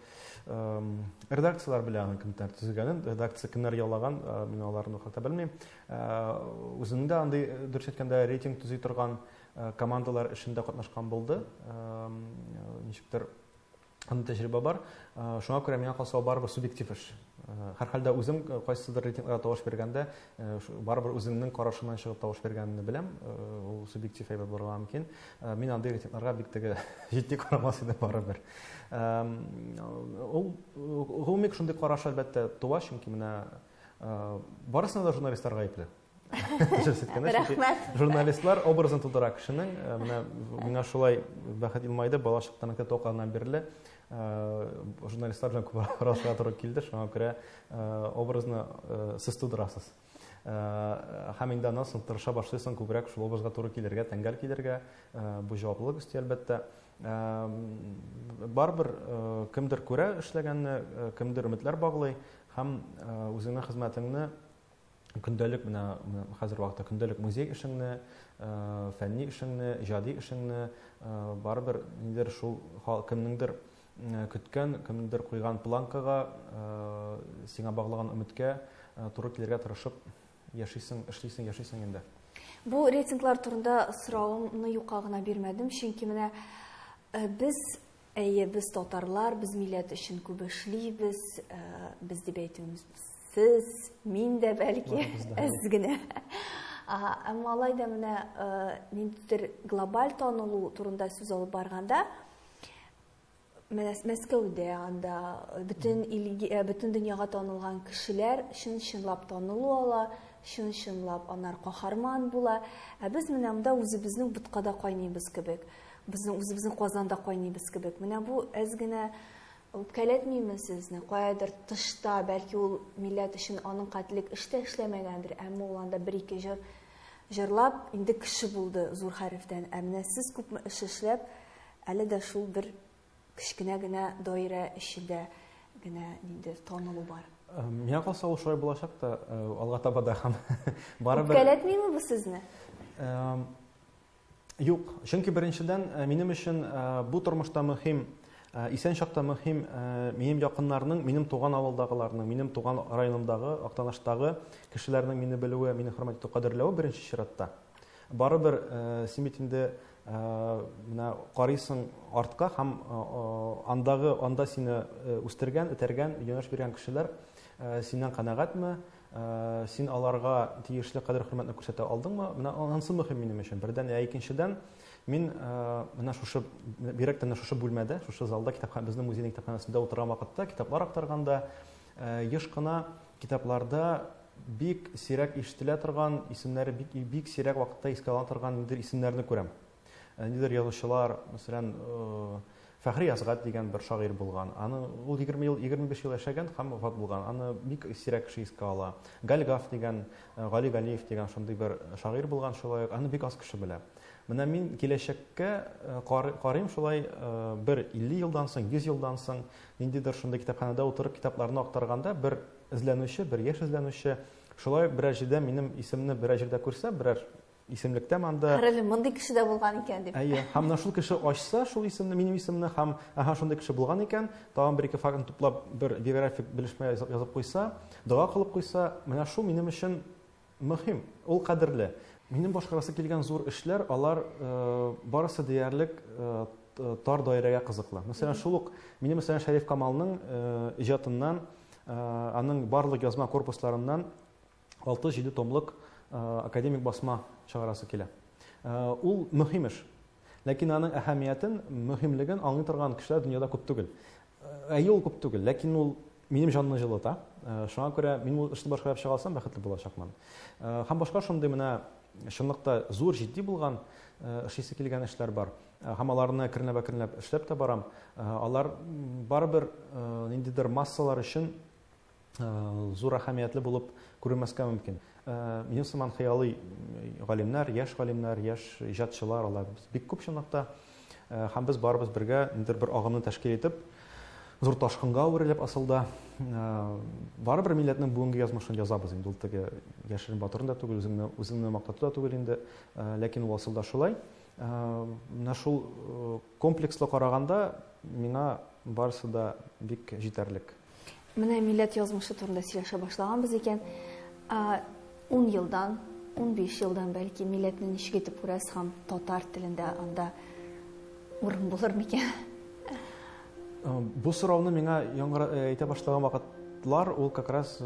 Speaker 1: редакцияләр белә аның кемнәр төзегәнен, редакция кемнәр ялаган, мин аларны хакта белмим. Үземнең дә андый, дөрес әйткәндә, рейтинг төзи торган командалар эшендә катнашкан булды. Ничектер андый тәҗрибә бар. Шуңа күрә миңа калса, ул барыбер субъектив эш. Һәрхәлдә үзем кайсыдыр рейтингларга тавыш биргәндә, барыбер үземнең карашымнан чыгып тавыш биргәнемне беләм. Ул субъектив әйбер булырга мөмкин. Мин андый рейтингларга бик теге җитди карамас идем барыбер. Ул гомуми шундый караш, әлбәттә, туа, чөнки менә барысына да журналистлар гаепле.
Speaker 2: Рәхмәт.
Speaker 1: Журналистлар образын тудыра кешенең. Менә миңа шулай бәхет елмайды, бала чактан мәктәптә укыганнан бирле журналистлар белән күп аралашырга туры килде, шуңа күрә образны сез тудырасыз. Һәм инде аннан соң тырыша башлыйсың күбрәк шул образга туры килергә, тәңгәл килергә. Бу җаваплылык өсти, әлбәттә. Барыбер кемдер күрә эшләгәнне, кемдер өметләр баглый һәм үзеңнең хезмәтеңне көндәлек менә хәзер вакытта көндәлек музей эшеңне, фәнни эшеңне, иҗади эшеңне барыбер нидер шул кемнеңдер көткән, кемнеңдер куйган планкага, сиңа баглаган өметкә туры килергә тырышып яшисең, эшлисең, яшисең инде.
Speaker 2: Бу рейтинглар турында соравымны юкка гына бирмәдем, чөнки менә без Әйе, без татарлар, без милләт өчен күп эшлибез, без дип әйтүемез сез, мин дә бәлки әз генә. Әмма алай да менә ниндидер глобаль танылу турында сүз алып барганда, менә Мәскәүдә анда бөтен илгә, бөтен дөньяга танылган кешеләр чын-чынлап танылу ала, чын-чынлап алар каһарман була. Ә без менә монда үзебезнең боткада кайныйбыз кебек. Безнең үзебезнең Казанда кайныйбыз кебек. Менә бу әз генә үпкәләтмиме сезне? Каядыр тышта, бәлки ул милләт өчен аның кәтлек эш тә эшләмәгәндер, әмма ул анда бер-ике җыр җырлап, инде кеше булды зур хәрефтән. Ә менә сез күпме эш эшләп, әле дә шул бер кечкенә генә даирә эчендә генә ниндидер танылу бар.
Speaker 1: Миңа калса, ул шулай булачак та, алга таба да һәм барыбер.
Speaker 2: Үпкәләтмиме бу сезне?
Speaker 1: Юк, чөнки беренчедән, минем өчен бу тормышта мөһим, исән чакта мөһим минем якыннарның, минем туган авылдагыларның, минем туган районымдагы, Актаныштагы кешеләрнең мине белүе, мине хөрмәт итү, кадерләве беренче чиратта. Барыбер син бит инде менә карыйсың артка һәм андагы, анда сине үстергән, этәргән, юнәлеш биргән кешеләр синнән канәгатьме, Син аларга тиешле кадер-хөрмәтне күрсәтә алдыңмы? Менә анысы мөһим минем өчен. Бердән, ә икенчедән, мин менә шушы, бигрәк тә менә шушы бүлмәдә, шушы залда, китапханә, безнең музейның китапханәсендә утырган вакытта, китаплар актарганда, еш кына китапларда бик сирәк ишетелә торган, исемнәре бик, бик сирәк вакытта искә алына торган ниндидер исемнәрне күрәм. Ниндидер язучылар, мәсәлән, Фәхри Әсгать дигән бер шагыйрь булган. Аны ул 20 ел, 25 ел яшәгән һәм вафат булган. Аны бик сирәк кеше искә ала. Галгаф дигән, Гали Галиев дигән шундый бер шагыйрь булган шулай ук. Аны бик аз кеше белә. Менә мин киләчәккә карыйм шулай, бер 50 елдан соң, 100 елдан соң ниндидер шундый китапханәдә утырып китапларны актарганда бер эзләнүче, бер яшь эзләнүче шулай берәр җирдә минем исемне берәр җирдә күрсә, берәр исемлектәме анда.
Speaker 2: Карале, мондый кеше дә булган икән дип.
Speaker 1: Әйе, һәм менә шул кеше ачса шул исемне, минем исемне һәм әһә шундый кеше булган икән, тагын бер-ике фактны туплап бер биографик белешмә язып куйса, дога кылып куйса, менә шул минем өчен мөһим, ул кадерле. Минем башкарасы килгән зур эшләр, алар барысы диярлек тар даирәгә кызыклы. Мәсәлән, шул ук минем, мәсәлән, Шәриф Камалның иҗатыннан, аның барлык язма корпусларыннан 6-7 томлык академик басма чыгарасы килә. Ул мөһим эш. Ләкин аның әһәмиятен, мөһимлеген аңлый торган кешеләр дөньяда күп түгел. Әйе, ул күп түгел, ләкин ул минем җанны җылыта. Шуңа күрә мин ул эшне башкарып чыга алсам, бәхетле булачакмын. Һәм башка шундый менә чынлыкта зур, җитди булган эшлисе килгән эшләр бар. Һәм аларны әкренләп-әкренләп эшләп тә барам. Алар барыбер ниндидер массалар өчен зур әһәмиятле булып күренмәскә мөмкин. Минем сыман хыялый галимнәр, яшь галимнәр, яшь иҗатчылар, алар бик күп чынлыкта. Һәм без барыбыз бергә ниндидер бер агымны тәшкил итеп, зур ташкынга әверелеп асылда, барыбер милләтнең бүгенге язмышын язабыз инде. Ул теге яшерен батырын да түгел, үзеңне, үзеңне мактату да түгел инде, ләкин ул асылда шулай. Менә шул комплекслы караганда миңа барысы да бик җитәрлек.
Speaker 2: Менә милләт язмышы турында сөйләшә башлаганбыз икән. 10 елдан, 15 елдан бәлки милләтне ничек итеп күрәсез һәм татар телендә анда урын булыр микән?
Speaker 1: Бу сорауны миңа яңгыра әйтә башлаган вакытлар ул как раз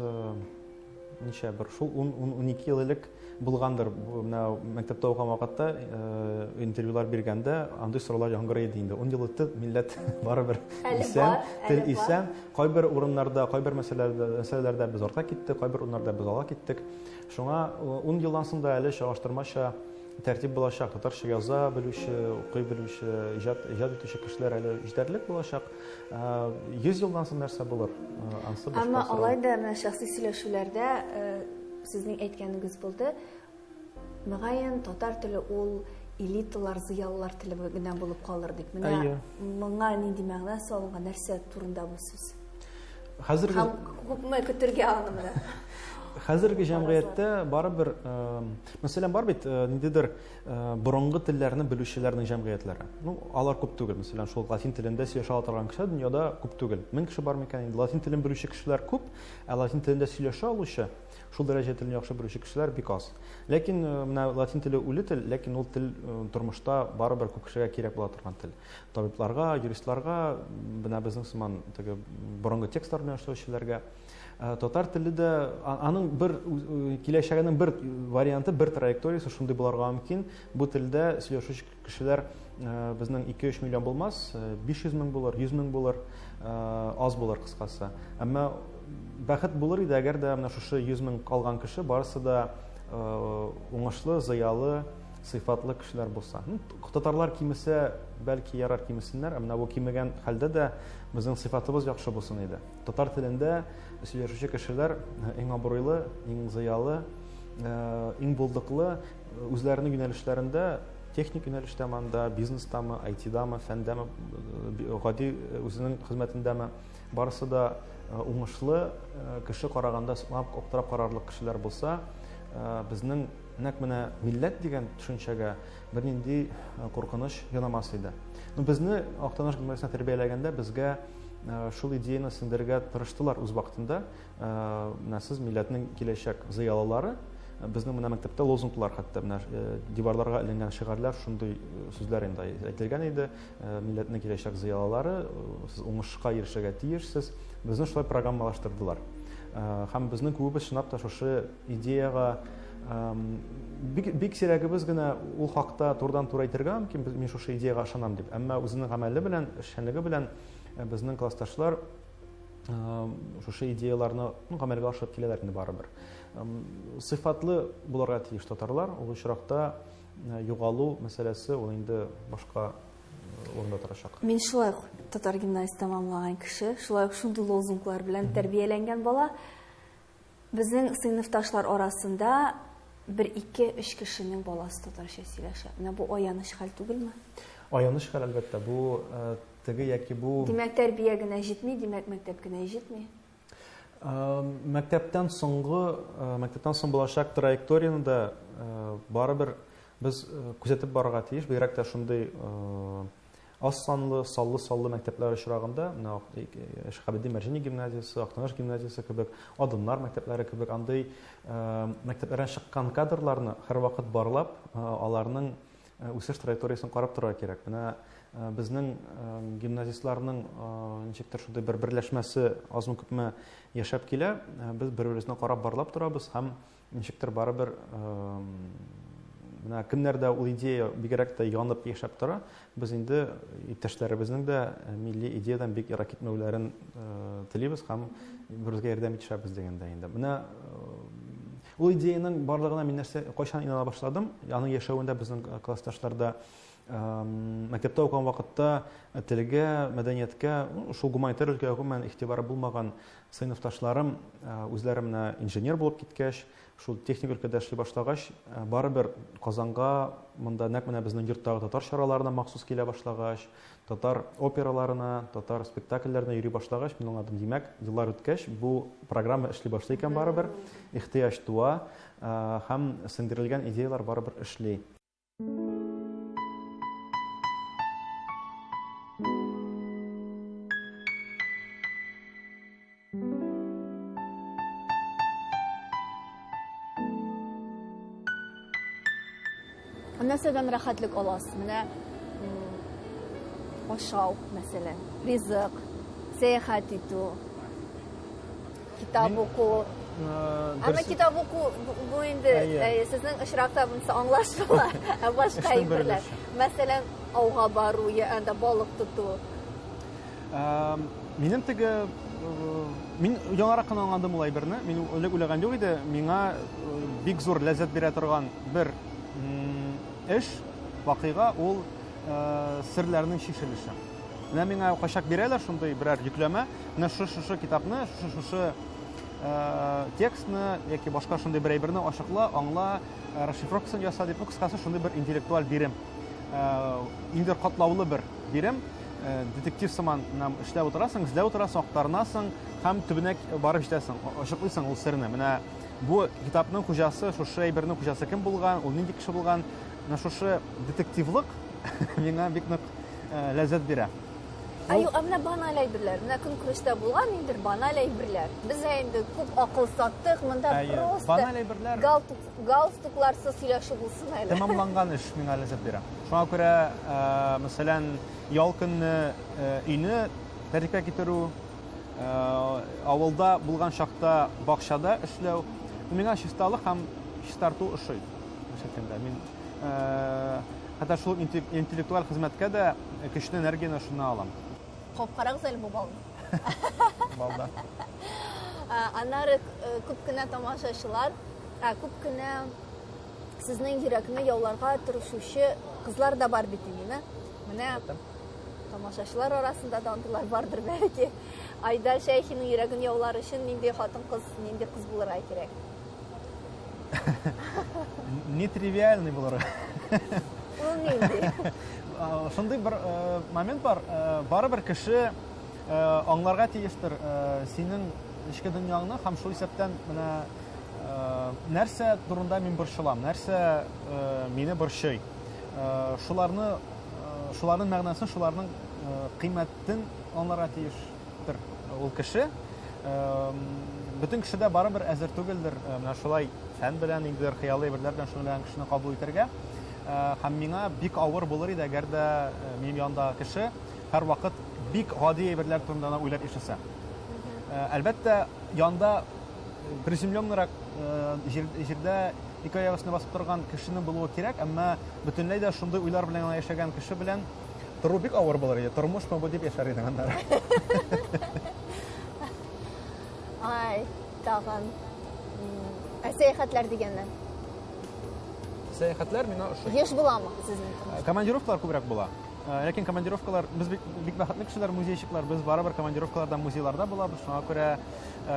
Speaker 1: ничә бер шул 10-12 ел элек булгандыр. Менә мәктәптә укыган вакытта интервьюлар биргәндә андый сораулар яңгырый иде инде. 10 ел үтте, милләт барыбер исән, тел исән. Кайбер урыннарда, кайбер мәсьәләләрдә без артка киттек, кайбер урыннарда без алга киттек. Шуңа 10 елдан соң да әле чагыштырмача тәртип булачак. Татарча яза белүче, укый белүче, иҗат, иҗат итүче кешеләр әле җитәрлек булачак. 100 елдан соң нәрсә булыр?
Speaker 2: Ансы башка Әмма алай да менә шәхси сөйләшүләрдә сезнең әйткәнегез булды. Мөгаен, татар теле ул элиталар, зыялылар теле генә булып калыр дип. Менә моңа нинди мәгънә салынган, нәрсә турында бу сүз?
Speaker 1: Хәзерге
Speaker 2: Һәм күпме көтергә аны менә?
Speaker 1: Хәзерге җәмгыятьтә барыбер, мәсәлән, бар бит ниндидер борынгы телләрне белүчеләрнең җәмгыятьләре. Ну, алар күп түгел. Мәсәлән, шул латин телендә сөйләшә ала торган кешеләр дөньяда күп түгел. 1000 кеше бар микән инде? Латин телен белүче кешеләр күп, ә латин телендә сөйләшә алучы, шул дәрәҗә телне яхшы белүче кешеләр бик аз. Ләкин менә латин теле үле тел, ләкин ул тел тормышта барыбер күп кешегә кирәк була торган тел. Табибларга, юристларга, менә безнең сыман теге борынгы текстлар белән эшләүчеләргә. Татар теле дә аның бер киләчәгенең бер варианты, бер траекториясе шундый буларга мөмкин. Бу телдә сөйләшүче кешеләр безнең 2-3 миллион булмас, 500 мең булыр, 100 мең булыр, аз булыр кыскасы. Әмма бәхет булыр иде, әгәр дә менә шушы 100 мең калган кеше барысы да уңышлы, зыялы, сыйфатлы кешеләр булса. Ну, татарлар кимесә, бәлки ярар кимесеннәр, ә менә бу кимегән хәлдә дә безнең сыйфатыбыз яхшы булсын иде. Татар телендә сөйләшүче кешеләр иң абруйлы, иң зыялы, иң булдыклы, үзләренең юнәлешләрендә, техник юнәлештәме анда, бизнестамы, IT-дамы, фәндәме, гади үзенең хезмәтендәме, барысы да уңышлы, кеше караганда сокланып, аптырап карарлык кешеләр булса, безнең нәкъ менә милләт дигән төшенчәгә бернинди куркыныч янамас иде. Ну, безне Актаныш гимназиясенә тәрбияләгәндә безгә шул идеяны сеңдерергә тырыштылар үз вакытында. Менә сез милләтнең киләчәк зыялылары, безнең менә мәктәптә лозунглар, хәтта менә диварларга эленгән шигарьләр шундый сүзләр инде әйтелгән иде. Милләтнең киләчәк зыялылары, сез уңышка ирешергә тиешсез. Безне шулай программалаштырдылар. Һәм безнең күбебез чынлап та шушы идеяга бик, бик сирәгебез генә ул хакта турыдан-туры әйтергә мөмкин, мин шушы идеяга ышанам дип. Әмма үзенең гамәле белән, эшчәнлеге белән безнең классташлар шушы идеяларны гамәлгә ашырып киләләр инде барыбер. Сыйфатлы булырга тиеш татарлар, ул очракта югалу мәсьәләсе ул инде башка урында торачак.
Speaker 2: Мин шулай ук татар гимназиясе тәмамлаган кеше, шулай ук шундый лозунглар белән тәрбияләнгән бала. Безнең сыйныфташлар арасында Бер, ике, өч кешенең баласы татарча сөйләшә. Менә бу аяныч хәл түгелме?
Speaker 1: Аяныч хәл, әлбәттә. Бу теге яки бу...
Speaker 2: Димәк, тәрбия генә җитми, димәк, мәктәп кенә җитми.
Speaker 1: Мәктәптән соңгы, мәктәптән соң булачак траекторияне дә барыбер без күзәтеп барырга тиеш. Бигрәк тә шундый аз санлы, саллы-саллы мәктәпләр очрагында, менә Шиһабетдин Мәрҗани гимназиясе, Актаныш гимназиясе кебек, Адымнар мәктәпләре кебек андый мәктәпләрдән чыккан кадрларны һәрвакыт барлап, аларның үсеш траекториясен карап торырга кирәк. Менә безнең гимназистларның ничектер шундый бер берләшмәсе азмы-күпме яшәп килә. Без бер-беребезне карап барлап торабыз һәм ничектер барыбер менә кемнәрдә ул идея бигрәк тә янып яшәп тора, без инде иптәшләребезнең дә милли идеядан бик ерак китмәүләрен телибез һәм беребезгә ярдәм итешәбез дигәндә инде. Менә ул идеянең барлыгына мин нәрсә кайчан инана башладым, аның яшәвендә безнең классташларда мәктәптә укыган вакытта телгә, мәдәнияткә, шул гуманитар өлкәгә гомумән игътибары булмаган сыйныфташларым үзләре менә инженер булып киткәч, шул техник өлкәдә эшли башлагач, барыбер Казанга монда нәкъ менә безнең йорттагы татар чараларына махсус килә башлагач, татар операларына, татар спектакльләренә йөри башлагач, мин аңладым, димәк, еллар үткәч, бу программа эшли башлый икән барыбер, ихтыяҗ туа һәм сеңдерелгән идеяләр барыбер эшли.
Speaker 2: Нәрсәдән рәхәтлек аласыз? Менә ашау, мәсәлән, ризык, сәяхәт итү, китап уку. Әмма китап уку бу инде сезнең очракта монысы аңлашыла, ә башка әйберләр. Мәсәлән, ауга бару я анда балык тоту.
Speaker 1: Минем теге мин яңарак кына аңладым ул әйберне. Мин элек уйлаган юк иде. Миңа бик зур ләззәт бирә торган бер эш, вакыйга ул серләрнең чишелеше. Менә миңа кайчак бирәләр шундый берәр йөкләмә. Менә шушы-шушы китапны, шушы-шушы текстны яки башка шундый бер әйберне ачыкла, аңла, расшифровкасын яса дип, ну, кыскасы, шундый бер интеллектуаль бирем. Инде катлаулы бер бирем. Детектив сыман эшләп утырасың, эзләп утырасың, актарынасың һәм төбенә барып җитәсең, ачыклыйсың ул серне. Менә бу китапның хуҗасы, шушы әйбернең хуҗасы кем булган, ул нинди кеше булган. Менә шушы детективлык миңа бик нык ләззәт бирә.
Speaker 2: Ай, ә менә баналь әйберләр, менә көнкүрештә булган инде баналь әйберләр. Без инде күп акыл саттык, монда просто
Speaker 1: баналь әйберләр.
Speaker 2: Галстукларсыз сөйләшү булсын әле.
Speaker 1: Тәмамланган эш миңа ләззәт бирә. Шуңа күрә, мәсәлән, ял көнне өйне тәртипкә китерү, авылда булган чакта бакчада эшләү, миңа чисталык һәм чистарту ошый. Әйткәндә, мин хәтта шул интеллектуаль хезмәткә дә көчле энергияне шуннан алам.
Speaker 2: Кабып карагыз әле бу балны.
Speaker 1: Балда.
Speaker 2: Аннары күп кенә тамашачылар, күп кенә сезнең йөрәкне яуларга тырышучы кызлар да бар бит инде. Менә тамашачылар арасында да андыйлар бардыр бәлки. Айдар Шәйхинең йөрәген яулар өчен нинди хатын-кыз, нинди кыз булырга кирәк?
Speaker 1: Нетривиальный булырга.
Speaker 2: Ул нинди?
Speaker 1: Шундый бер момент бар. Барыбер кеше аңларга тиештер синең эчке дөньяңны һәм шул исәптән менә нәрсә турында мин борчылам, нәрсә мине борчый. Шуларны, шуларның мәгънәсен, шуларның кыйммәтен аңларга тиештер ул кеше. Бөтен кеше дә барыбер әзер түгелдер менә шулай фән белән, ниндидер хыялый әйберләр белән шөгыльләнгән кешене кабул итәргә. Һәм миңа бик авыр булыр иде, әгәр дә минем янымдагы кеше һәрвакыт бик гади әйберләр турында гына уйлап яшәсә. Әлбәттә, янда приземленныйрак җирдә ике аяк өстенә басып торган кешенең булуы кирәк, әмма бөтенләй дә шундый уйлар белән генә яшәгән кеше белән тору бик авыр булыр иде. Тормышмы бу дип яшәр идең аннары.
Speaker 2: Ай, тагын. Ә сәяхәтләр дигәннән?
Speaker 1: Сәяхәтләр миңа ошый.
Speaker 2: Еш буламы сезнең тормышта?
Speaker 1: Командировкалар күбрәк була. Ләкин командировкалар, без бик, бик бәхетле кешеләр, музейщиклар, без барыбер командировкаларда музейларда булабыз, шуңа күрә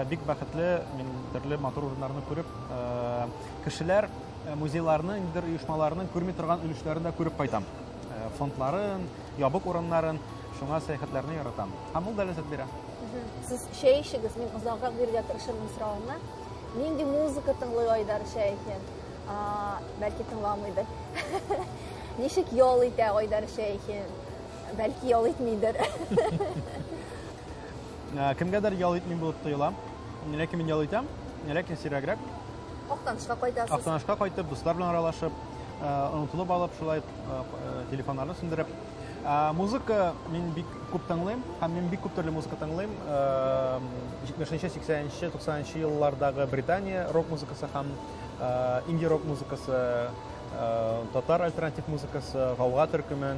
Speaker 1: бик бәхетле, мин төрле матур урыннарны күреп, кешеләр музейларның, ниндидер оешмаларның күрми торган өлешләрен дә күреп кайтам. Фондларын, ябык урыннарын, шуңа сәяхәтләрне яратам. Һәм ул да ләззәт бирә.
Speaker 2: Сез чәй эчегез, мин озаграк бирергә тырышырмын соравымны. Нинди музыка тыңлый Айдар Шәйхин? Бәлки тыңламыйдыр. Ничек ял итә Айдар Шәйхин? Бәлки ял итмидер.
Speaker 1: Кемгәдер ял итми булып тоела. Ләкин мин ял итәм, ләкин сирәгрәк.
Speaker 2: Актанышка кайтасыз.
Speaker 1: Актанышка кайтып, дуслар белән аралашып, онытылып алып, шулай телефоннарны сүндереп. Музыка мин бик күп тыңлыйм, һәм мин бик күп төрле музыка тыңлыйм. 70-нче, 80-нче, 90-нчы еллардагы Британия рок музыкасы һәм инди рок музыкасы, татар альтернатив музыкасы, Гауга төркемен,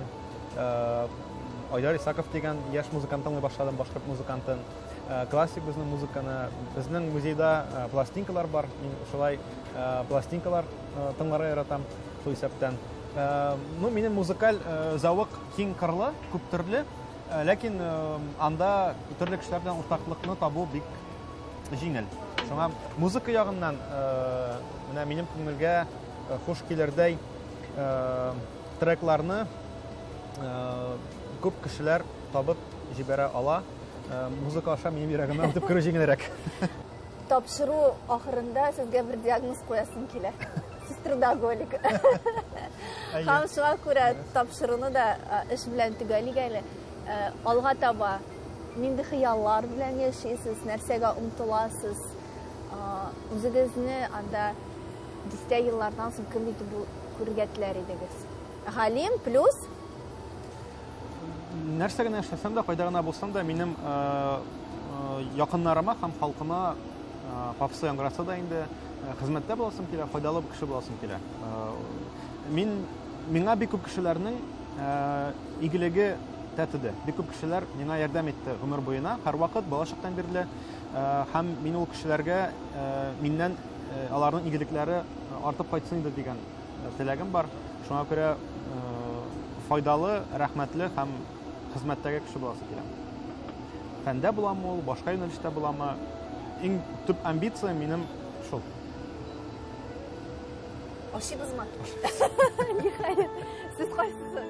Speaker 1: Айдар Исаков дигән яшь музыкант тыңлый башладым, башкорт музыкантын. Классик безнең музыканы. Безнең музейда пластинкалар бар. Мин шулай пластинкалар тыңларга яратам, шул исәптән. Ну, минем музыкаль зәвык киң кырлы, күп төрле, ләкин анда төрле кешеләр белән уртаклыкны табу бик җиңел. Шуңа музыка ягыннан менә минем күңелгә хуш килердәй трекларны күп кешеләр табып җибәрә ала. Музыка аша минем йөрәгемә үтеп керү җиңелрәк.
Speaker 2: Тапшыру ахырында сезгә бер диагноз куясым килә. Сез трудоголик. Һәм шуңа күрә тапшыруны да эш белән төгәлик әле. Алга таба нинди хыяллар белән яшисез, нәрсәгә омтыласыз? Үзегезне анда дистә еллардан соң кем итеп күрергә теләр идегез? Галим плюс
Speaker 1: Нәрсә генә эшләсәм дә, кайда гына булсам да, минем якыннарыма һәм халкыма пафосы яңгыраса да инде, хезмәттә буласым килә, файдалы кеше буласым килә. Мин миңа бик күп кешеләрнең игелеге тәтеде. Бик күп кешеләр миңа ярдәм итте гомер буена, һәрвакыт балачактан бирле. Һәм мин ул кешеләргә миннән аларның игелекләре артып кайтсын иде дигән теләгем бар. Шуңа күрә файдалы, рәхмәтле һәм хезмәттәге кеше буласы килә. Фәндә буламы ул, башка юнәлештә буламы? Иң төп амбиция минем шул.
Speaker 2: Ашыйбызмы? Ниһаять. Сез кайсысы?